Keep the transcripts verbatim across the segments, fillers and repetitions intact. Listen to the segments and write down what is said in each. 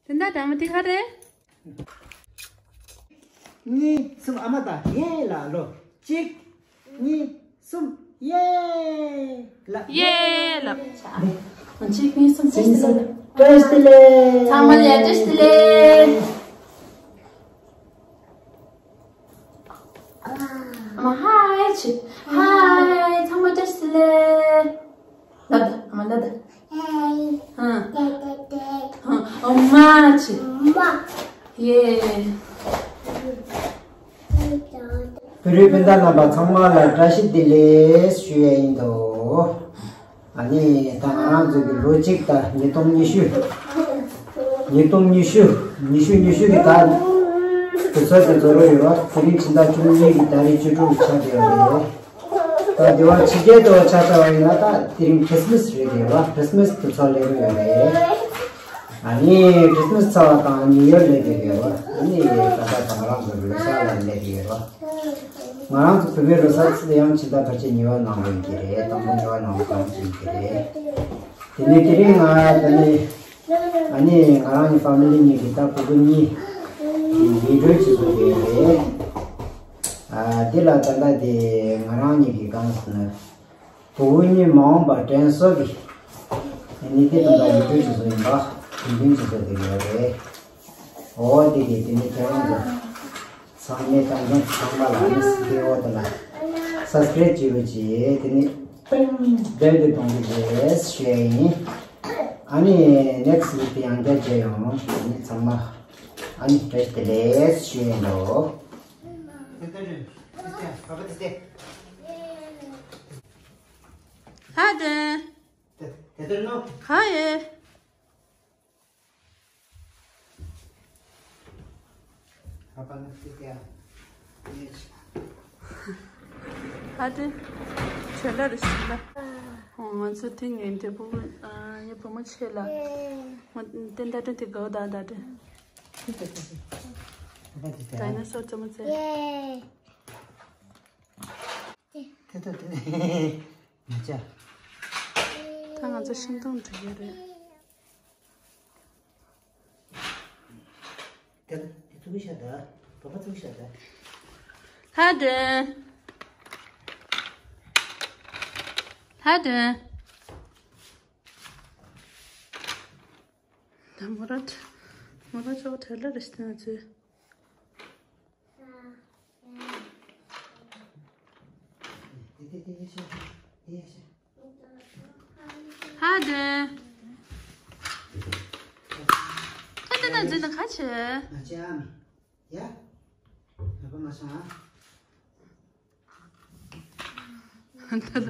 དེ་འདྲ་འདྲ་མོ་དེ་ག་རེད། གཉིས་གསུམ། ཨ་མ་དང་ཡེ་ལ་ལོ། གཅིག་གཉིས། གསུམ། ཡེ་ལ། ཡེ་ལ། གཅིག་གཉིས་གསུམ། བཀྲ་ཤིས་བདེ་ལེགས། བཀྲ་ཤིས་བདེ་ལེགས། ཚང་མ་ལ་ཡང་བཀྲ་ཤིས་བདེ་ལེགས། ཨ་མ་ཧའི་ཆི། ཧའི། ཚང་མ་བཀྲ་ཤིས་བདེ་ལེགས། ལབ་ད། ཨ་མ་ལབ་ད། ཧའི། ཧ། ཧ། ཨོ་མ་ཆི། མ། ཡེ། བོད་རིགས་སྤུན་ཟླ་རྣམ་པ་ཚང་མ་ལ་བཀྲ་ཤིས་བདེ་ལེགས་ཞུ་ཡ་ཡིན་དོ། ཨ་ནི་ད་ང་རང་ཚོ་གི་ལོ་གཅིག་དང་ཉིས་སྟོང་ཉི་ཤུ། ཉིས་སྟོང་ཉི་ཤུ། ཉི་ཤུ་ཉི་ཤུ་གི་ད་དུས་ཚོད་དེ་རྫོགས་རོགས་ཡོད་རོགས། དེ་རིང་ཕྱི་ཟླ་བཅུ་གཉིས་ཀྱི་ཏ་རིག་བཅུ་དྲུག་ཆགས་བསྡད་ཡོད་རེད། ད་དེ་བ་ཕྱི་རྒྱལ་དུ་ཆ་བཞག་པ་ཡིན་ན་ད་དེ་རིང་ཁྲི་སི་མི་སི་རེད་དེ་བ། ཁྲི་སི་མི་སི་དུས་ཚོད་སླེབས་ཡོད་རེད། ཨ་ནི་ཁྲི་སི་མི་སི་ཚར་བ་དང་ནིའུ་ཡར་སླེབས་ཡོད་རེད་བ། ཨ་ནི་ད་ལྟ་ད་ང་རང་ཚོ་ལོ་གསར་ལ་སླེབས་ཡོད་རེད་བ། ང་རང་ཚོ་བོད་པའི་ལོ་གསར་ཚེས་ཡང་ཕྱི་ཟླ་བར་ཆད་གཉིས་པ་ནང་ལོ་ཡིན་གྱི་རེད། དང་པོ་གཉིས་པ་ནང་ལོ་གང་ཡིན་གྱི་རེད། དེ་ནས་དེ་རིང་ང་ད་ནི་ཨ་ནི་ང་རང་གི་ཕ་མི་ལི་གཉིས་ཀྱི་ད་ཕྲུ་གུ་གཉིས་ཀྱི་ཡིག་འབྲེལ་བྱེད་དགོས་ཀྱི་ཡོད་རེད། ཨ་དེ་ལ་ད་ལྟ་དེ་ང་རང་གཉིས་ཀྱི་གང་ཟེར་ན། བུ་གུ་གཉིས་མ་འོངས་པར་དྲན་གསོ་གི་ནི་དེ་དང་འདྲ་ཡིག་འབྲེལ་བྱེད་སྲོལ་ཡིན་པ། རྒྱུན་འཛིན་བྱེད་སྲོལ་དེ་ཡོད་རེད། འོ་དེ་གི་དེ་ནི་ཁྱེད་རང་ཚོ་ཚང་མས་ཀྱང་ཀྱང་ཚང་མ་ལ་ནི་སི་ཏི་འོ་དེ་ལ་སབ་སི་ཀ་རེབ་བྱེད་རོགས་གྱིས། དེ་ནི་པིང་བེལ་དེ་གཏོང་གི་རེད་ཞུ་ཡ་ཡིན། ཨ་ནི་ནེག་སི་ཝིག་དེ་ཡང་བསྐྱར་མཇལ་ཡོང་། དེ་ནི་ཚང་མ་ཨ་ནི་བཀྲ་ཤིས་བདེ་ལེགས་ཞུ་ཡ་ཡིན་ལོ། ལྷ་ལྡན། དེ་དེ་ནོ། ག་ཡེ། ལྷ་ལྡན། ཆོས་ལ་རེ་ཞིག་ལ། ང་ཚོ་དེ་ངན་འབྲས་བུ་ངའི་བུ་མོ་ཆེ་ལ། ང་དེ་འདྲ་དྲན་དེ་དགའ་བ་ད་འདྲ་དྲན། ཌའི་ནོ་སོར་རྩེད་མོ་རྩེ། དེ་ལྟ་དེ་ནས་ང་ཅག་ད་ང་ཚོ་ཤིང་སྡོང་འབྲི་གི་རེད། དེ་ལ་དེ་ཚུགས་ཤ་ད། པ་པ་ཚུགས་ཤ་ད། ལྷ་སྒྲོན། ལྷ་སྒྲོན། ད་མོ་ར་མོ་ར་ཅོག་དེ་ལ་རེ་ཞིག་ང་ཚོས། ཧ་དེ། ཁ་དེ་ན་འཛིན་ན་ཁ་ཆེ། ང་ཅག་མི། ཡ། ང་པ་མ་སོང་ཨ། ད་ད།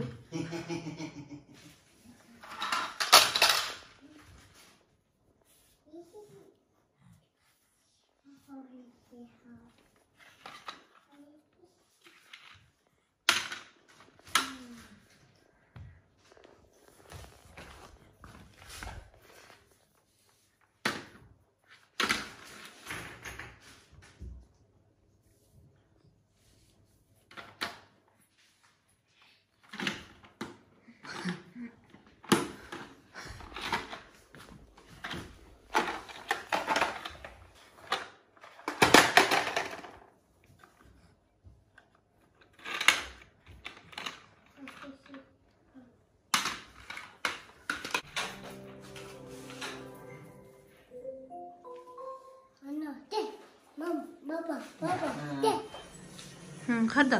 ཁར་ད།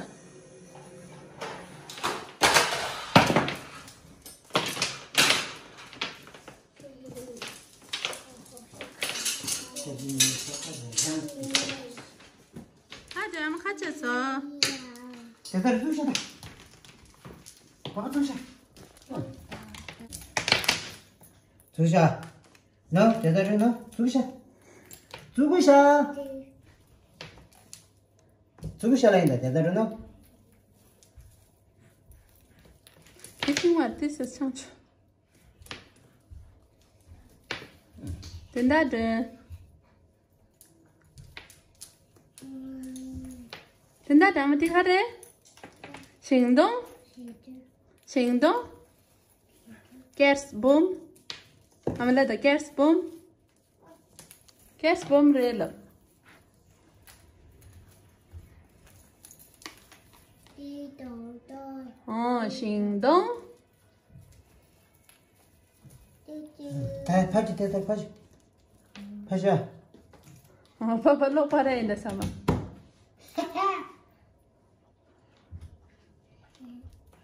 ཁ་ཅམ་ཁ་ཅ་སོ། དེ་ལྟར་བཙུགས་ཤ་ད། བ་བཙུགས་ཤ། བཙུགས་ཤ། ནོ། དེ་ལྟར་རེད་ནོ། བཙུགས་ཤ། བཙུགས་ཤ། བཙུགས་ཤ་ལ་ཡིན་ད། དེ་ལྟར་རེད་ནོ། དེ་ཆུང་བ་དེ་སེ་ཆུང་ཆུང་། དེ་འདྲ་འདྲ། དེ་འདྲ་འདྲ་མོ་དེ་ག་རེད། ཤིང་སྡོང་། ཤིང་སྡོང་། ཀེར་སྦོམ། ཨ་མ་ལ་ད་ཀེར་སྦོམ། ཁེ་སྤོམ་རེད་ལབ། ཨོ། ཤིང་སྡོང་། ད་ཕར་ཅིག་ད་ད་ཕར་ཅིག་ཕར་ཤོག་ཨ། ཕ་ཕ་ལོག་པ་རེད་འདི་ས་མ།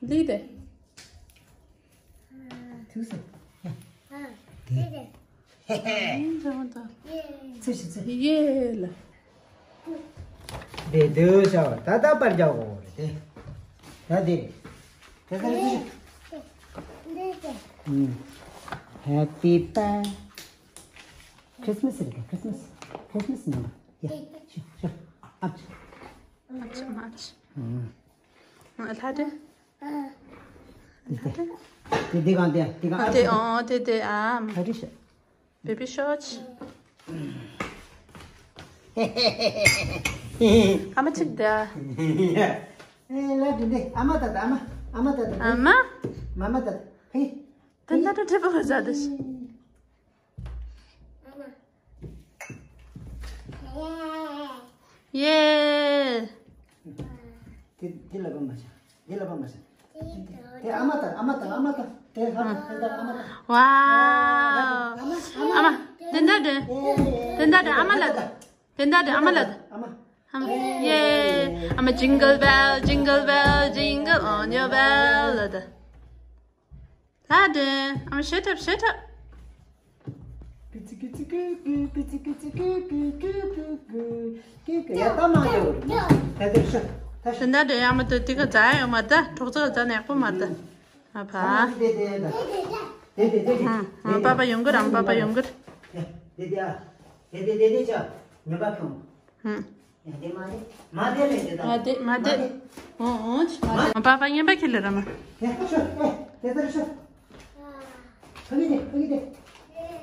ལི་དེ། ཐུགས་སུ། ཧེ་ཧེ། ཚུལ་ཞིག་ཚུལ། ཡེ་ལ། དེ་དུ་ཤ་བ་ད་ད་པར་རྒྱག་གོ་རེད་དེ། ད་དེ་རེད། དེ་ཚར་ཚུལ་ཞིག Happy birthday. Christmas རེད། Christmas. Christmas ནང་། ཡ། ཤོ་ཤོ། ཨ་ཅི། ཨ་ཅི་མ་ཅི། ཨ་ལྷ་དེ། དེ་དེ་གང་དེ་དེ་གང་ཨ་དེ། ཨོ་དེ་དེ་ཨ། ཧ་རི་ཤ། Baby shorts. ཨ་མ་ཅིག་དེ། ཨེ་ལ་དེ་དེ་ཨ་མ་ད་ད་ཨ་མ། ཨ་མ་ད་ད། ཨ་མ། མ་མ་ད་ད། ཧེ། དེ་འདྲ་འདྲ་འདྲ་པོ་ག་ཟ་དེ། ཡེ། དེ་དེ་ལ་བབ་མ་བྱ། དེ་ལ་བབ་མ་བྱ། དེ་ཨ་མ་དང་ཨ་མ་དང་ཨ་མ་དང་དེ་ཧ་དེ་དང་ཨ་མ་དང་། ཝའོ། ཨ་མ། དེ་འདྲ་འདྲ། དེ་འདྲ་འདྲ་ཨ་མ་ལ་ད། དེ་འདྲ་འདྲ་ཨ་མ་ལ་ད། ཨ་མ། ཨ་མ། ཡེ། ཨ་མ། Jingle bell, jingle bell, jingle all your bell ལ་ད། ལྷ་དེ། ཨ་མ། Shut up, shut up. ཀི་ཙི་ཀི་ཙི་ཀི་ཀི། ཀི་ཙི་ཀི་ཙི་ཀི་ཀི་ཀི་ཀི་ཀི། ཀི་ཀི། ཡ་ད་མ་ཡོད། ད་དེར་ཤོག་ད་ཤོག་དེ་འདྲ་འདྲ་ཡ་མ་ད་དེ་ག་ཛ་ཡོད་མ་ད། གྲོགས་ཚོ་ག་ཛ་ནག་པོ་མ་ད། ཨ་ཕ། དེ་དེ་དེ་དེ་དེ་དེ། ཨ་མ། པ་པ་ཡོང་གི་ར། ཨ་མ། པ་པ་ཡོང་གི་ར། དེ་དེ་ཨ། དེ་དེ་དེ་དེ་ཅག་ཉོན་པ་ཁྱོང་། ཨ། ཡ་དེ་མ་དེ། མ་དེ་ལས་དེ་དང་། མ་དེ་མ་དེ། མ་དེ། ཨོ་ཨོ། མ་དེ། པ་པ་ངན་པ་ཁྱེར་ལེ་ར་མ། ཡ་ཤོག་ཨེ། དེ་ལྟར་ཤོག་ཕ་གི་དེ་ཕ་གི་དེ་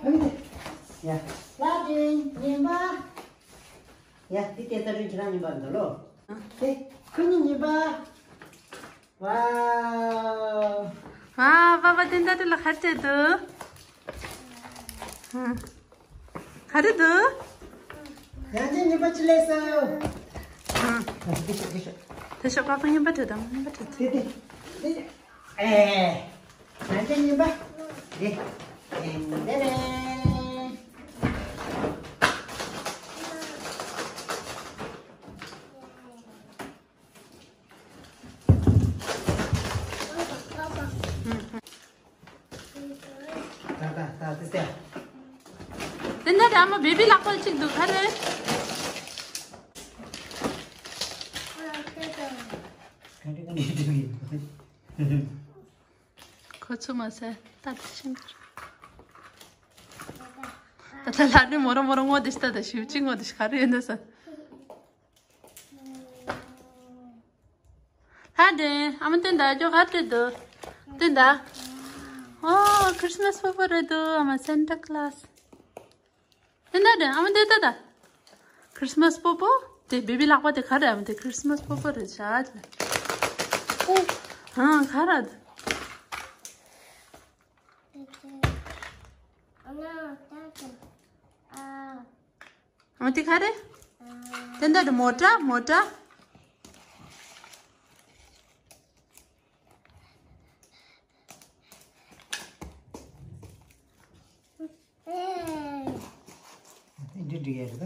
ཕ་གི་དེ། ཡ། ལ་དེ་ཉན་པ། ཡ་དེ་དེ་ལྟར་ཁྱེད་རང་ཉན་པ་འདུག་ལོ། དེ་ཁོ་གཉིས་ཉན་པ། ཝའོ། ཨ། པ་པ་དེ་འདྲ་དེ་ལ་ཁ་བྱེད་དུ། ཨ། ག་རེ་འདུག་ཡང་ཅིག་ཉན་པ་ཅི་ལས་སོ། ཨ། དེ་ཤོག་དེ་ཤོག་དེ་ཤོག་པ་པ་ངན་པ་བྲོས་དང་ངན་པ་བྲོས་དང་། དེ་དེ་དེ། ཨེ། ཡང་ཅིག་ཉན་པ། དེ། དེ་དེ་རེད། ད་ད་ད་དེ་སྟེ། དེ་འདྲ་ཨ་མ་བེ་བི་ལག་པ་གཅིག་འདུག་ག་རེ། ག་འདྲ་ག་འདྲ་འདུག་ཁོ་ཚོ་མ་ཟད་ད་དེ་ཤིང་གར། ད་ད་ལ་ནི་མོ་ར་མོ་ར་ངོ་དེ་ཤི་ད་ད་ཤིབ་ཅིག་ངོ་དེ་ཤི་ག་རེ་ཡོད་འདུག་ས། ལྷ་དྲན། ཨ་མ་སྟོན་ད། ཅོ་ག་སྟོན་འདུག་སྟོན་ད། ཨོ། ཁྲིས་མས་སྤོ་བོ་རེད་འདུག་ཨ་མ། སན་ཊ་ཀ་ལོས། སྟོན་ད་དྲན། ཨ་མ་སྟོན་ད་ད། ཁྲིས་མས་སྤོ་བོ། དེ་བེ་བི་ལག་པ་དེ་ག་རེད། ཨ་མ་དེ་ཁྲིས་མས་སྤོ་བོ་རེད་ཤག་ཨོ། ཧ་ག་རེད། ཨ། ཨ་དེ་ག་རེ། དེ་འདྲ་དེ་མོ་ཊ། མོ་ཊ། འདི་འགྲིག་ཡ་རེད་ད།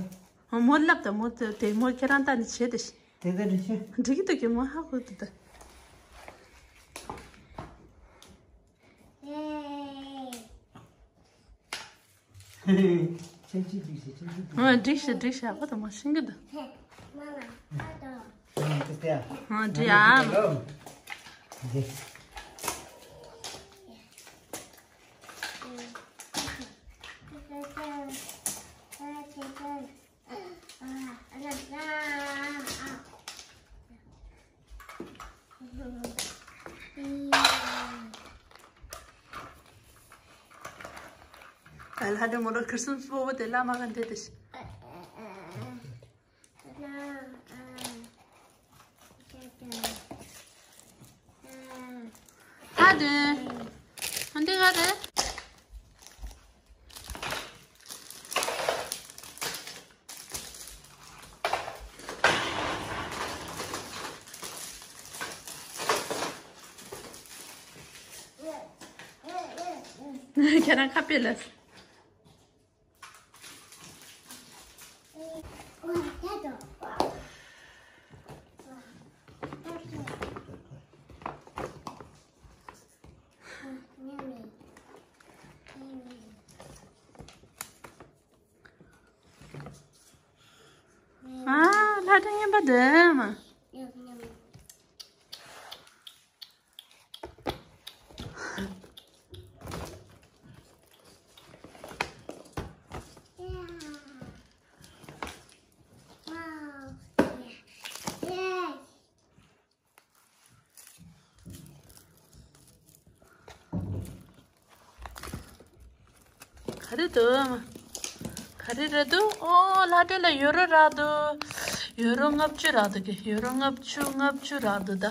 ཨ། མོ་ལབ་ད། མོ་དེ་དེ་མོ་ཁྱེད་རང་ལྟ་ནི་བྱེད་དེ། དེ་ལྟ་འགྲིག་ཤི། འགྲིག་གི་འདུག་གི། མོ་ཧ་གོ་འདུག་ད། ཁྱེད་ཀྱིས་འགྲིག་ཤི། ཁྱེད་ཀྱིས་འགྲིག་ཨ། འགྲིག་ཤི། འགྲིག་ཤི། ཨ་ཁོ་ད་མ་ཤེས་ཀྱི་འདུག་ཨ། དེ་ལྟ་ཡ། ཨ། འགྲིག་ཨ། འགྲིག་ཨ། ལྷ་དྲན་མོ་ར་ཁྲིས་མས་སྤོ་བོ་དེ་ལ་མ་ག་འདེད་དེ་ཤི། ལྷ་དྲན། ཨ་འདི་ག་རེ། ཁྱེད་རང་ཁ་དཔེ་ལ། ཨ། ལྷ་སྒྲོན་རྔན་པ་འདོན་མ། ག་རེ་འདུག་ག་རེ་རེད་འདུག་ཨོ། ལྷ་སྒྲོན་ལ་ཡོ་རོ་རག་འདུག་ཡོ་རོ་ལྔ་བཅུ་རག་འདུག་གི་ཡོ་རོ་ལྔ་བཅུ་ལྔ་བཅུ་རག་འདུག་ད།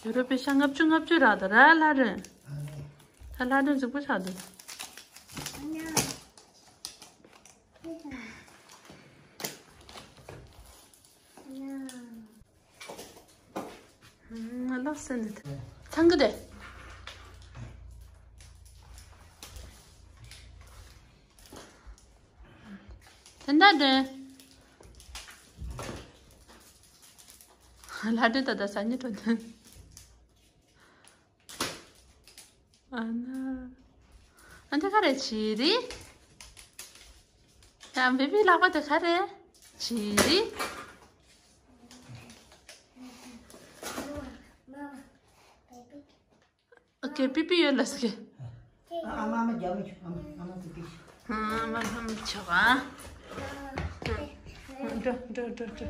ཡོ་རོ་པེ་ཤ་ལྔ་བཅུ་ལྔ་བཅུ་རག་འདུག་ར་ལྷ་སྒྲོན། ད་ལྷ་སྒྲོན་རྫིག་པོ་ཆགས་འདུག་ང་ལོག་སེ་ནི་ཚང་གི་རེད། དེ་འདྲ་འདྲ། ལྷ་འདྲེ་ད་ལྟ་ས་ཉི་འགྲོ་དོན། ཨ་ན། ཨ་འདི་ག་རེ་བྱེད་རེད། ཡང་བེ་བི་ལག་པ་དེ་ག་རེ་བྱེད་རེད། ཨོ་ཀེ། པི་པི་ཡོད་ལ་སི་ཀེ། ཨ་མ་མ་རྒྱབ་མི་ཆུ། ཨ་མ་ཨ་མ་པི་པི། ཨ་མ་ཨ་མ་ཆོག་ཨ། འགྲོ་འགྲོ་འགྲོ་འགྲོ།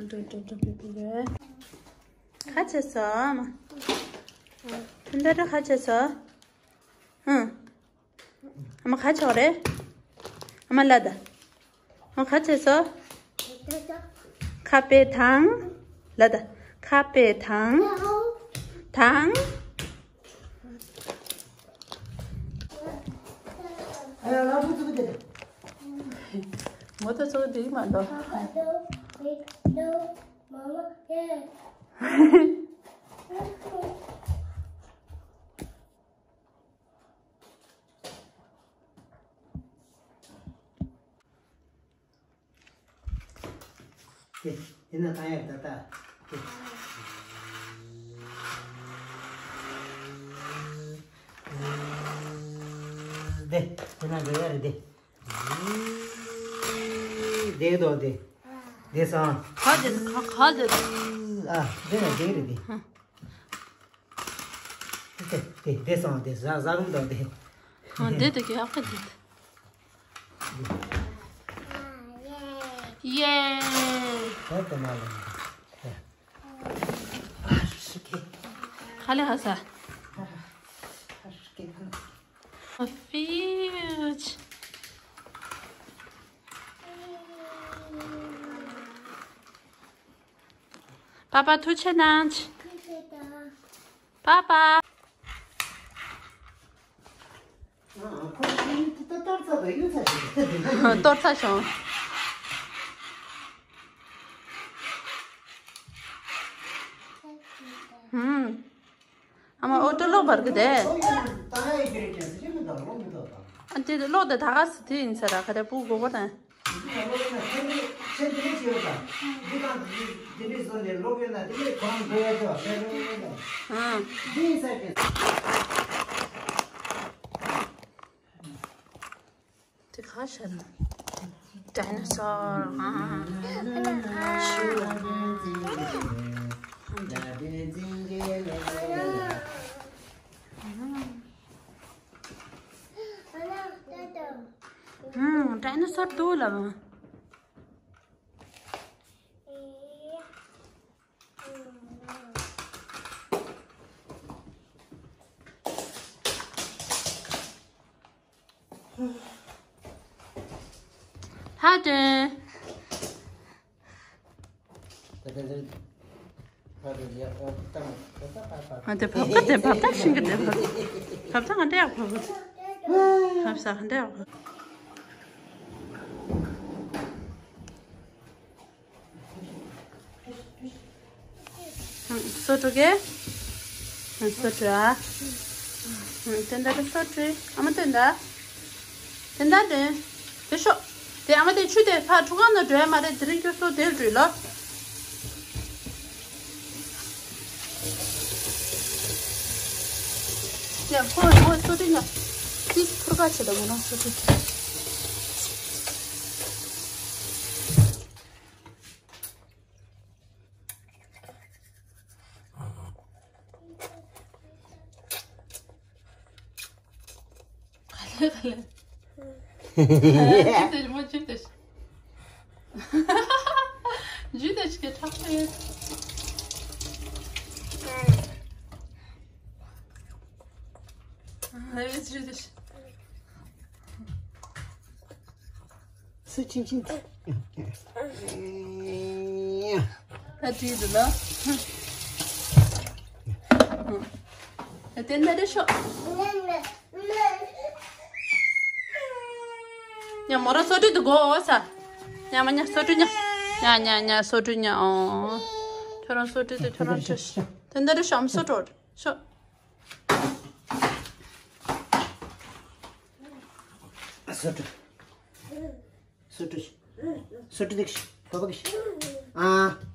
འགྲོ་འགྲོ་འགྲོ། པི་པི་རེད། ཁ་ཕྱེ་སོ་ཨ་མ། ཕན་ད་རེ་ཁ་ཕྱེ་སོ། ཧུམ། ཨ་མ་ཁ་ཕྱོགས་རེད། ཨ་མ་ལ་ད། ཨ་མ་ཁ་ཕྱེ་སོ། ཁ་པེ་ཐང་། ལ་ད། ཁ་པེ་ཐང་། ཐང་། ངོ་ཐོ་ཚོ་དེ་མ་འདོ། དེ་དེ་ན་ཐང་ཡར་ད་ལྟ། དེ་དེ་ན་འགྲོ་ཡ་རེད་དེ། དེ་དོ་དེ། དེ་སང་། ག་དེ་ག་ག་དེ། ཨ་དེ་ན་དེ་རེད་དེ། དེ་དེ་དེ་སོང་དེ་ཟ་ཟ་རུང་དང་དེ། ཨ་འདི་དེ་གི་ཨ་ཁ་འདི་དེ། ཡེ། ད་དེ་མ་ལ། ཁ་ལེ་ཧ་ས། ཨ་ཧྥིའུ། པ་པ་ཐུགས་རྗེ་གནང་། པ་པ། གཏོར་ཚར་བྱུང་། ཧུམ། ཨ་མ་ཨོ་ཏོ་ལོག་བར་གི་དེ། ཨ་དེ་ལོག་དེ་ད་ག་སི་དེ་ཡིན་ས་ར་ཁ་དེ་པུ་གོ་བ་དང་། དེ་ག་ཤར་ན། ཌའི་ནོ་སོར། ཨང་། ཌའི་ནོ་སོར་འདུག་ལ། ལྷ་སྒྲོན། ཨ་དེ་བབ་ཀ་དེ་བབ་ཀ་ཤིང་གི་དེ་བབ། བབ་ས་ང་འདྲ་ཡག་བབ། བབ་ས་ང་འདྲ་ཡག་བབ། སོ་དྲུག་གེ། སོ་བྲུ་ཨ། དེ་འདྲ་སོ་བྲུ་ཨ་མ་དེ་འདྲ། དེ་འདྲ་དེ། དེ་ཤོག་དེ་ཨ་མ་དེ་ཆུ་དེ་ཕར་ཁྲུ་ཁང་ནང་འགྲོ་ཡ་མ་རེད། དེ་རིང་ཁྱོད་སོ་དེར་འགྲོ་ལོ། ཡ་ཁོ་ཁོ་སོ་བྲུ་ན། ཏིས་ཕུར་ཁ་ཆེ་ད་མོ་ན་སོ་བྲུ། ག་ལེ་ག་ལེ། ཇུས་ཏེ་མོ་ཇུས་ཏེ། ཇུས་ཏེ་ཅི་གེ་ཁྲག་ཏེ། ཨ་ཇུས་ཏེ། སུ་ཆིང་ཆིང་། ད་བྲིས་འདུག་ལ། ད་དེ་འདྲ་རེད་ཤོག་ཉ་མོ་ར་སོ་བྲུ་དུ་གོ་ས། ཉ་མ་ཉ་སོ་བྲུ་ཉ། ཉ་ཉ་ཉ་སོ་བྲུ་ཉ་ཨོ། ཁྱོད་རང་སོ་བྲུ་དུ་ཁྱོད་རང་ཆོས། དེ་འདྲ་རེད་ཤོག་ཨམ་སོ་བྲུ་ཤོག་སོ་བྲུ། སོ་བྲུ། སོ་བྲུ་འདུག་ཤི། པ་པ་གི་ཤི། ཨ།